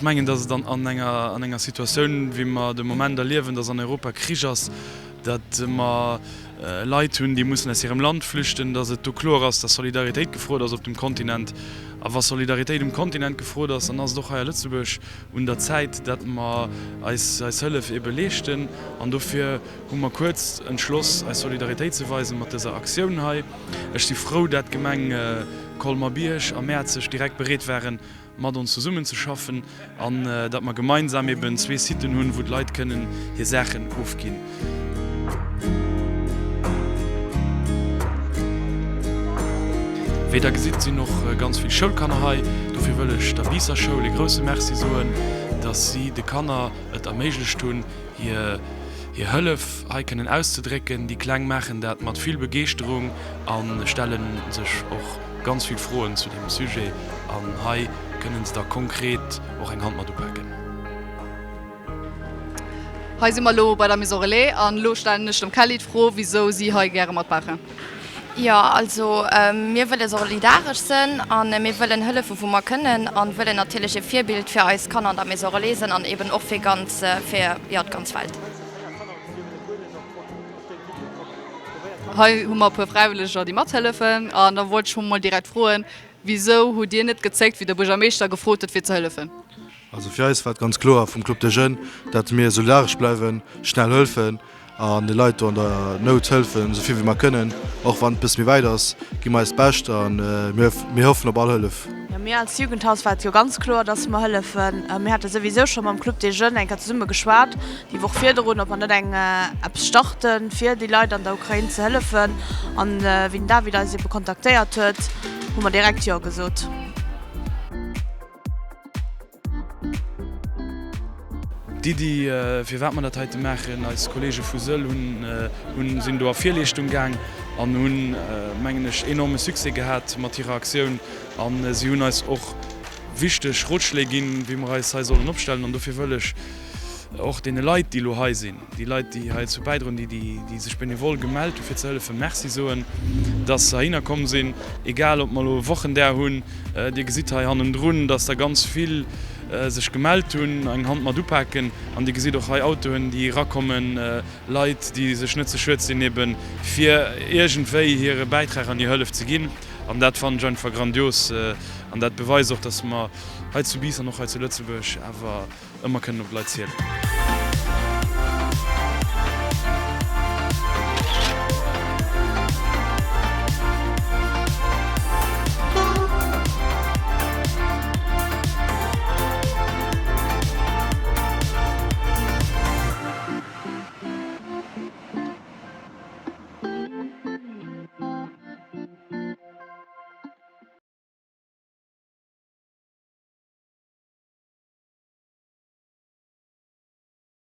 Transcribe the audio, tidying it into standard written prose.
mengen, datt et an enger Situatioun, wéi mer de Moment erliewen, datt an Europa Krich ass, datt mer Leit hunn, déi mussen aus hirem Land flüchten, datt et do kloer ass, datt Solidaritéit gefrot ass op dem Kontinent. A wa Solidaritéit um Kontinent gefrot ass, dann ass et och hei a Lëtzebuerg un der Zäit, datt mer eis eis Hëllef ebe leeschten. An dofir hu mer kuerz entschloss, eis Solidaritéit ze weisen mat dëser Aktioun hei. Ech si frou, dat d'Gemeng Colmer-Bierg a Mäerzeg direkt bereet waren, mat ons zesummen ze schaffen an datt mer gemeinsam eben zwee Siten hunn, wou d'Leit kënnen hir Saachen ofginn. Wéi der gesitt sinn och ganz vill Schoulkanner hei. Dofir wëll ech der Biisser Schoul e grousse Merci soen, datt si de Kanner et erméiglecht hunn, hir hir Hëllef hei kënnen auszedrécken. Déi Kleng maachen dat mat vill Begeeschterung a stelle sech och ganz vill Froen zu deem Sujet an hei kënnen se da konkret och eng Hand mat upaken. Hei si mer elo bei der Maison Relais an elo stellen ech dem Kelly d'Fro, wisou si hei gäre matmaachen. Jo, also mir wëlle solidaresch sënn an mir wëllen hëllefe wou mer kënnen an wëllen natierlech e Virbild fir eis Kanner an der Maison Relais sënn an eben och fir ganz, fir, jo, d'ganz Welt. Hei hu mer e puer Fräiwëlleger, déi mathëllefen. An da wollt ech mol direkt froen, Wisou hutt Dir net gezéckt, wéi de Buergermeeschter gefrot huet, fir ze hëllefen? Also fir eis war et ganz kloer vum Club des Jeunes, dat mir solidaresch bleiwen, schnell hëlfen an de Leit do an der Nout hëlfen, esou vill wéi mer kënnen. Och wann et e bësse méi wäit ass, gi mer eist Bescht a mir hoffen op all Hëllef. Jo, mir als Jugendhaus war et jo ganz kloer, dass mer hëllefen. Mir hate souwisou scho mam Club des Jeunes eng Kéier zesumme geschwat, déi Woch virdrun, ob mer net eng eppes starten, fir déi Leit an der Ukrain ze hëllefen. An wéi den David eis ebe kontaktéiert huet, hu mer direkt Jo gesot. D'Iddi, firwat mer dat heite maachen, eis Kollege vu Sëll hunn, sinn do a Virleeschtung gaang an hunn, mengen ech, enorme Succès gehat mat hirer Aktioun. A si hunn eis och wichteg Rotschléi ginn, wéi mer eis hei sollen opstellen. An dofir wëll ech och deene Leit, déi elo hei sinn, déi Leit, déi heizou bäidroen, déi, déi sech benevol gemellt hu fir ze hëllefen, Merci soen, dass se heihinner komm sinn, egal ob mer elo e Wochendag hunn. Dir gesitt hei hannendrun, dass der ganz vill sech gemellt hunn, eng Hand mat upaken. An Dir gesitt och hei Autoen, déi erakommen, Leit, déi sech net ze schued sinn, ebe fir iergendwéi hire Bäitrag an hir Hëllef ze ginn. An dat fannen ech einfach grandios. An dat beweist och, dass mer hei zu Biiss an och hei zu Lëtzebuerg awer ëmmer kënnen op d'Leit zielen.